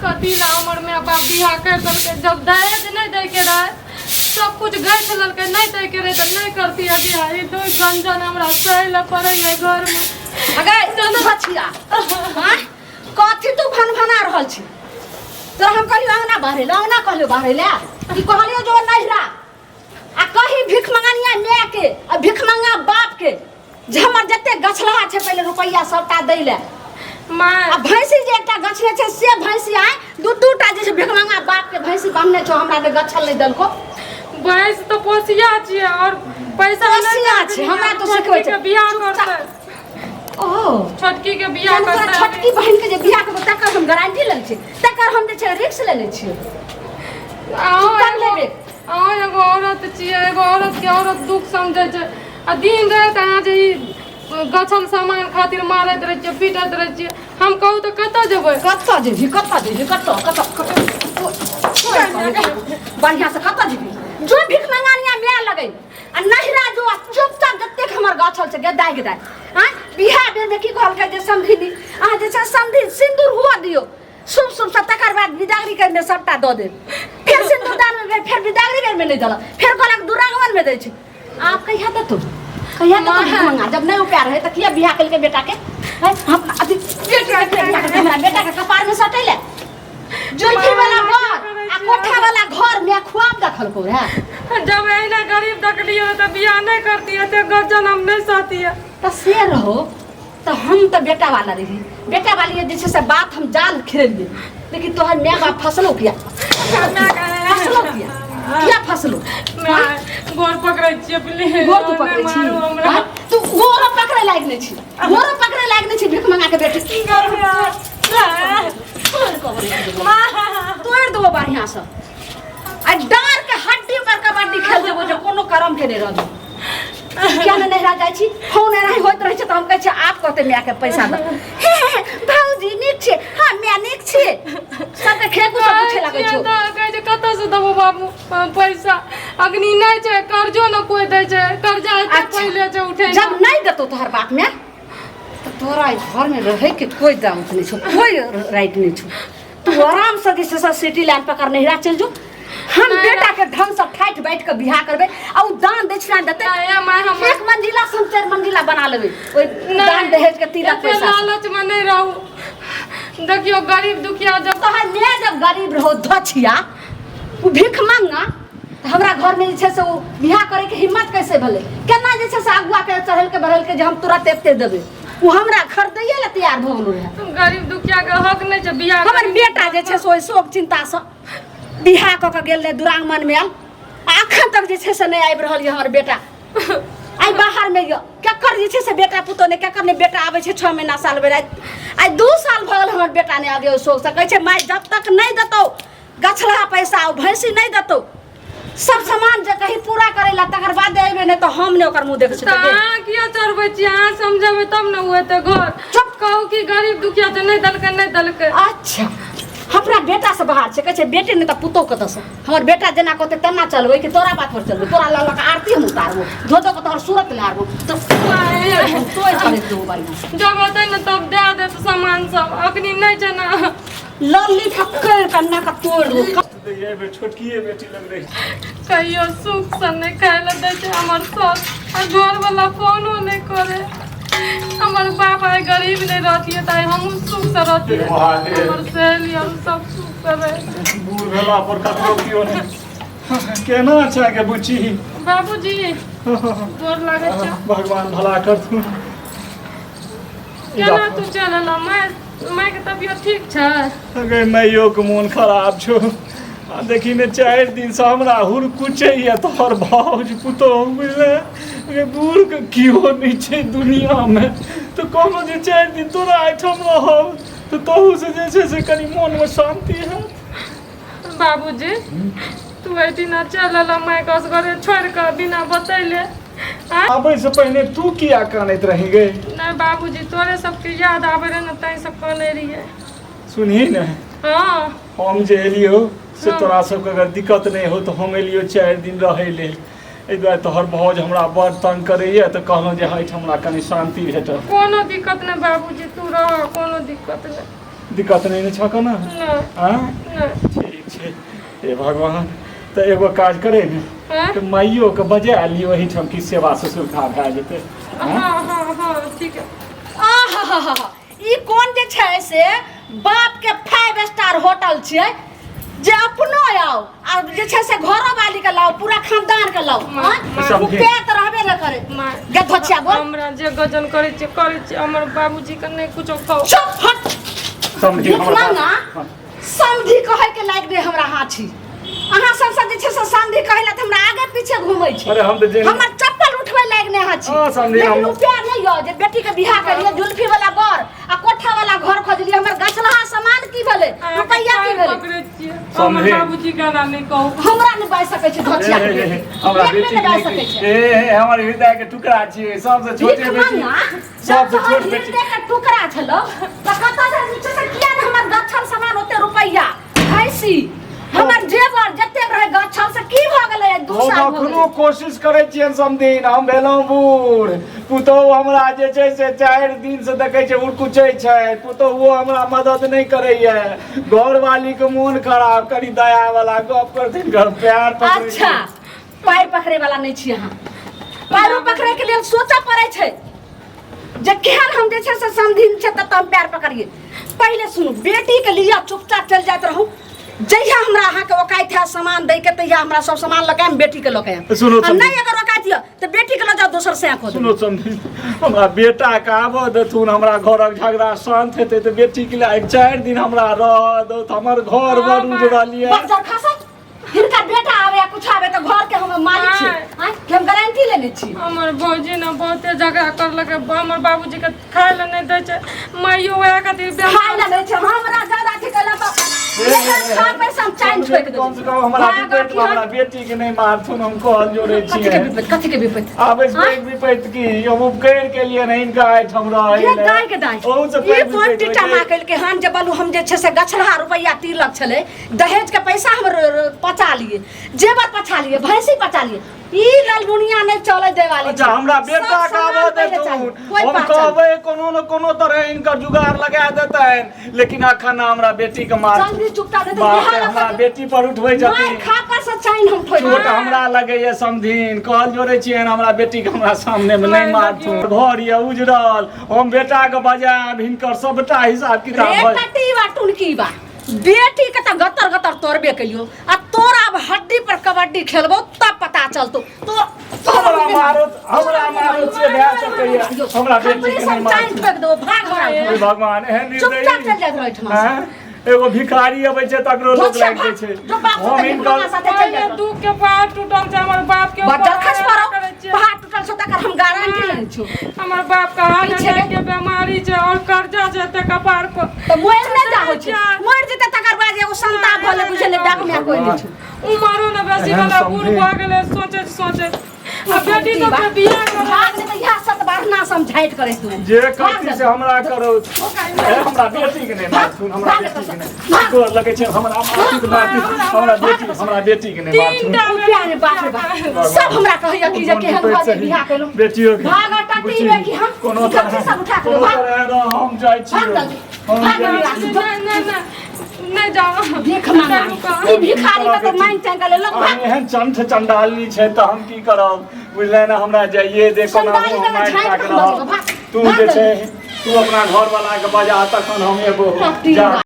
कथी ला हमर माय बाप बियाह करि देलकै जब दहेज नहि दैके रहै सब कुछ गैठ लेलकै नहि दैके रहै तऽ नहि करतियै बियाह ई दू गंजन हमरा सहै लए पड़ैया घरमे। अगे बचिया, आँय कथी तू भनभना रहल छी? तोरा हम कहलियो अंगना बहरे ले, अंगना कहलियो बहरे ले कि कहलियो जो नहिरा आ कही भीख मंगनिया माय के आ भीख मंगा बाप के जे हमर जते गछलहा छै पहिले रुपैआ सबटा दै ले। माय आ भैंसी जे एकटा गछने छै से भैंसी आय दू दू टा जे छै भिखमंगा बाप के भैंसी बान्हने छौ, हमरा ने गछल नहि देलको। भैंस तऽ पोसिया छियै और पैसा नहि पोसिया देलकै। छै, हमरा तो सिखबै छै। छोटकी के बियाह चुपचाप। करतै। ओ छोटकी के बियाह तोरा करतै। छोटकी बहिन के जे बियाह करबै तकर हम गारंटी लेने छी, तकर हम जे छै रिक्स लेने छियै। अहूँ चुपचाप एगो लेबै। अहूँ एगो औरत छियै, एगो औरत के औरत दुख समझै छै आ दिन राति अहाँ जे ई गछल सामान खातिर मारैत रहै छियै, पीटैत रहै छियै। हम कहू तऽ कतऽ जेबै? कतऽ जेबही, कतऽ जेबही, कतऽ कतऽ कतऽ बढ़िआँ से कतऽ जेबही? जो भीख मंगानिया माय लगै आ नहिरा जो आ चुपचाप जतेक हमर गछल छै गेदाय गेदाय। आँय बियाह बेरमे की कहलकै जे समधिनी अहाँ जे छै समधि सिन्दूर हुअ दियौ शुभ शुभ से, तकर बाद बिदागरी करमे सबटा दऽ देब। फेर सिन्दूरदान मे भेल, फेर बिदागरी बेरमे नहि देलक, फेर कहलक दुरागमन मे दै छै। आब कहिया देतौ, कहिया देतौ भीख मंगा? जब नहि उपाय रहै तऽ किया बियाह केलकै बेटा के? हैं? हम अथी बेटी के किया बियाह केलकै? हमरा बेटा के कपार मे सटैले जुल्फी वाला घर आ कोठा वाला घर में खुआब देखलको रहे। जब एहिना गरीब देखलियै तऽ बियाह नहि करतियै, एते गजन हम नहि सहतियै। तऽ से रहो तऽ हम तऽ बेटा वाला रही, बेटा वाली जे छै से बात हम जाल खेलियै, लेकिन तोहर माय बाप फसलो किया, फसलो किया, किया फसलो? माय, गोर पकड़ै छियै प्लीज। गोर तू पकड़ै छी? मारू हमरा। आँय? तू गोरो पकड़ै लायक नहि छी, गोरो पकड़ै लायक नहि छी भीख मंगा के बेटी। तोड़ि देबो बढ़िआँ सँ आ डाँर के हड्डी पर कबड्डी खेल देबो जे कोनो करम के नहि रहबो। किया ने नहिरा जाइ छी? फोन एनाही होइत रहै छै तऽ हम कहै छियै आब कहतै मायके पैसा दऽ। हे हे हे, भौजी नीक छै? हँ माय नीक छै। सबके खेकू सब पूछे लगै छौ। तऽ कहै छै कतऽ से देबो बाबू पैसा? अग्नि नहि छै, कर्जो ने कोइ दै छै, कर्जा एते अच्छा। पहिले छै उठे। जब नहि देतौ तोहर बाप माय तऽ तोरा एहि घरमे रहैके कोई दाउत नहि छौ, कोई राइट नहि छौ। तू आराम से जे छै से सिटी लाइन पकड़ नहिरा चलि जो। हम नहि, बेटा के ढंग से ठाठि बाटि के बियाह करबै आ उ दान दक्षिणा देतै। नहि, माय, हम एक मंजिला से हम 4 मंजिला बना लेबै ओहि दान दहेज के तिलक एते पैसा से। लालच में नहीं रहू। देखियो गरीब दुखिया जब तोहर माय जब गरीब रहो धछिया उ भीख मांगा तऽ हमरा घर में जे छै से ओ बियाह करे के हिम्मत कैसे भेलै? केना जे छै से अगुआ के चढ़ेल के बढ़ेल के जे हम तुरंत एते देबै? उ हमरा खरीदैये लए तैयार भऽ गेलो रहै। गरीब दुखिया के हक नहीं छै बियाह हमर करे। बेटा जे छै से ओहि शोक चिंता से बियाह कऽ के गेल रहै दुरागमन में आयल, आ अखन तक जे छै से नहि आबि रहल यऽ हमर बेटा। आइ बाहर में यऽ केकर जे छै से बेटा पुतोह नहि, केकर नहि बेटा आबै छै 6 महीना साल भरि। आइ 2 साल भऽ गेल हमर बेटा नहि आबै ओहि शोक से। कहै छै माय जब तक नहि देतौ गछलहा पैसा ओ भैंसी नहि देतौ सब सामान जे कहीं पूरा करै ला तकर बाद अयबै, नहि तऽ हम नहि ओकर मुँह देखै छी। तऽ अहाँ किया चढ़बै छी? अहाँ समझेबै तब ने ओ हेतै घर। चुप। कहू कि गरीब दुखिया छै, नहि देलकै नहि देलकै। अच्छा हमरा बेटा से बाहर छै, कहै छै बेटे नहि तऽ पुतोह कतऽ से? हमर बेटा जेना कहतै तेना चलबै कि तोरा बात पर चलबै? तोरा लऽ लऽ कऽ आरती हम उतारबो, धो धो कऽ तोहर सूरत लहारबो तऽ तोड़ करै देबो बढ़िआँ से। जब होतै ने तब दए देत सामान सब, अखनी नहि छै ने। लल्ली पकड़ कऽ नाक तोड़ देबो। ये बेर छोटकिए बेटी लग रही। कहियो सुख से नहि खाय लए दै छै हमर सास आ घरवला फोनो नहि करे। हमर बाप आइ गरीब नहि रहतियै तऽ आइ हमहूँ सुख से रहतियै, हमर सहेली और सब सुख से रहै। बूढ़ भेला पर ककरो केओ नहि। केना छै गे बुच्ची? बाबूजी गोर लागै छै। भगवान भला करथुन। केना तू चल एलऽ? माय, मायके तबियत ठीक छै? अगे मैयो के मोन खराब छौ आ देखी ने 4 दिन से हमरा हुरकुचैया तोहर भाउज पुतोह, बुझले? अगे बूढ़ के केओ नहि छै दुनिया में, तऽ कहलहुँ जे 4 दिन तोरा एहिठाम रहब तऽ तोहू से जे छै से कनि मोनमे शान्ति हैत। बाबूजी तू एहिदिना चलि एलऽ मायके असगरे छोड़ि कऽ बिना बतैले। आबै से पहिने तू किया कानैत रही गे? नहि बाबूजी, तोरे सबके याद आबै रहै ने ताहि से कानै रहियै। सुनही ने। हँ। हम जे एलियौ से हँ। तोरा सबके अगर दिक्कत नहि हो तऽ हम एलियौ 4 दिन रहै लेल। एहि दुआरे तोहर भाउज हमरा बड़ तंग करैया तऽ कहलहुँ जे एहिठाम हमरा कनि शान्ति भेटत। कोनो दिक्कत नहि बाबूजी, तू रह, कोनो दिक्कत नहि। दिक्कत नहि ने छौ ने? नहि। आँय? नहि। ठीक छै। हे भगवान, तऽ एगो काज करे ने, आँय? तऽ माइयो के बजा लियौ एहिठाम, की सेवा सुश्रूषा भए जेतै। आँय? हँ हँ हँ, ठीक है। आहा, ई कोन जे छै से बाप के 5 स्टार होटल छियै जे अपनो आउ आ जे छै से घरो वाली के लाउ, पूरा खानदान के लाउ? माँ, आँय? माँ। समझी। रुपया तऽ रहबे न करे। माँ, गे धोछिया बोल। हमरा जे गजन करै छियै करै छियै, हमर बाबूजी के नहि कुछो कहू। चुप, हट। समझी भीख हमर बात। मांगा समधी कहै के लायक नहि हमरा हाथ छी। अहाँ सबसँ जे छै से समधी कहै ला तऽ हमरा आगे पीछे घूमै छी। अरे हम तऽ जे हमर चप्पल उठबै लायक नहि अहाँ छी। हँ, समधी, लेकिन हम- रुपया नहि यऽ जे बेटी के बियाह करियै, जुल्फी वाला बर आ कोठा वाला घर खोजलियै। हमर गछलहा सामान की भेलै? रुपैया की अहाँके भेलै? पकड़ै छियै, हमर समझी। बाबूजी के एना नहि कहू। हमरा नहि बाजि सकै छै धोछिया के ए, ए, ए, बेटी। हमरा एक बेटी नहि बाजि के सकै नहि- छै। ए, ए, हमर हृदय के टुकड़ा छियै, सबसे छोटे भीख बेटी, मांगा सबसे जब छोट तोहर बेटी। हृदय के टुकड़ा छलो तऽ कतऽ से नीचे से किया ने हमर गछल सामान, ओते रुपैया, भैंसी, हमर जेवर जतेक रहे गछल, से की भऽ गेलै? 2 हम साल भऽ अखनो गेलै। कोशिश करै छियनि समधिन, हम भेलहुँ बूढ़, पुतोहु हमरा जे छै से 4 दिन से देखै छै उड़कुचै छै, पुतोहुओ हमरा मदद नहि करैया, घरवालीके मोन खराब, कनि दया वाला गप करथिन, घर प्यार पकड़ै। अच्छा, पैर पकड़े वाला नहि छी अहाँ। पैरो पकड़े के लेल सोचऽ पड़ै छै जे केहन हम जे छै से समधिन छै तब हम पैर पकड़िए। पहिले सुनू, बेटी के लिअ, चुपचाप चलि जाइत रहू। जहिया हमरा अहाँके ओकाइत है सामान दै के, तहिया हमरा सब सामान लऽ के आयब, बेटी के लऽ के आयब। सुनू, आ नहि अगर ओकाइत यऽ तऽ बेटी के लऽ जाउ, दोसर से खोजू। सुनो समधिन, हमरा बेटा के आबऽ देथुन, हमरा घरक झगड़ा शांत हेतै तऽ बेटी के लिए 4 दिन हमरा रहऽ दौथ, हमर घर बड़ उजड़ल यऽ। बज्जर खसत हिनका बेटा आवे या कुछ आवे तऽ घर के हम मालिक छी। आँय। आँय, कि हम गारंटी लेने छी? हमर भौजी ने बहुते झगड़ा करलकै, हमर बाबूजी के खाय लए नहि दै छै, माइयो वएह खातिर बेमार। खाय ला नहि छै। हमरा ज्यादा अथी केला तऽ एकर खा पैसा हम चाइन ठोकि देबै। कम से कम हमरा भाग विपैत अथी मे हमरा बेटी के नहि मारथुन, हम कहल जोड़ै कथी के छियै। विपैत? कथी के विपैत? आब एहि पैघ विपैत की हम उपकरि के लिए ने हिनका एहिठाम रहै ये लए। दाय के दाय, ओहू से ई पैघ कोन विपैत टीटा होइ माँ छै। केलकै हन जे बलू हम जे छै से गछलहा रुपैआ तिलक छलै, दहेज के पैसा हम पचा लिए, जेवर पचा लिए, भैंसी पचा लिए, ई ललमुनिया नहीं चले देवाली। अच्छा, हमरा बेटा सब के आबऽ सामान पहिले देथुन। चाही, कोई हम पहचान। कहबै कोनो न कोनो तरह हिनकर जुगाड़ लगा देतनि, लेकिन अखन हमरा बेटी के मार जल्दी चुपता दे। बाप रे, हमरा बेटी पर उठबै मार छथिन। खा पर से चाइन हम ठोक चोट हमरा लगैया समधिन, कहल जोड़ै छियनि, हमरा बेटी के हमरा सामने मे नहि मारथुन, घर ये उजड़ल, हम बेटा के बजायब, हिनकर सबटा हिसाब किताब रे भऽ टटी बा टुनकी बा, बेटी के तऽ गतर गतर तोड़बे कलियो आ तोरा अब हड्डी पर कबड्डी खेलबो तब पता चलतो तो। हमरा मारो, हमरा मारो से भए सकैया, हमरा बेटी के नहि चाइन मारथुन। ठोक देबो, भाग हमरा। हे भगवान, एहन चुपचाप निर्दयी चल जाइत रह एहिठमा से। हैं? एगो भिखारी अबै छै तकरो लोक धोछिया लागि जाइ भाग, छै। जो बाप हम से हिनकर हिनकर साथे चलि पहिले जाइत रह। दुख के पहाड़ टूटल छै हमर बाप के ऊपर। बड्ड खस पड़ो करै छियै। पहाड़ टूटल छौ तकर हम गारंटी लेने छियौ। हमर बाप के हार्ट पीछे अटैक के बीमारी छै और कर्जा छै एते कपार पर। तऽ मरि नहि जा होइ छै, मरि जेतै तकर बाद एगो संताप भऽ बुझे नहि बैक में कोइ नहि छौ। उमरो ने बेसी एहन भेलै, बूढ़ समझे। भऽ गेलै सोचैत सोचैत, आ बेटी सबके बियाह करै। भाग नहि तऽ इएह सतबारना हम झाटि करै तू। जे करती से हमरा करो, ए, हमरा बेटी के नहि मारथुन, हमरा बेटी के नहि, तोर लगै छै हमरा मारती मारती, हमरा बेटी के नहि मारथुन। तीनटा रुपया रे बाप रे बाप, सब हमरा कहैया कि जे केहन भऽ जे बियाह केलहुँ। बेटियो के भाग टटी में कि हम कोनो कथी सब उठा के कोनो भाग। तरह रह, हम जाइ छी। भाग जल्दी, हम भाग जाइ जल्दी। छी। नहि नहि नहि नहि जाओ। देख मामा, ई भिखारी के तऽ मानि चानि के लेलक। हम भाग। एहन चंठ चंडालनी छै तऽ हम की करब, बुझले ने? हमरा जाइए दे, कोना चंडाली के मारि झाँटि खा के कऽ हम रहब। भाग, तू भाग जे छै तू अपना घर वाला के बजा, तखन हम एबो। टटी जा। बा।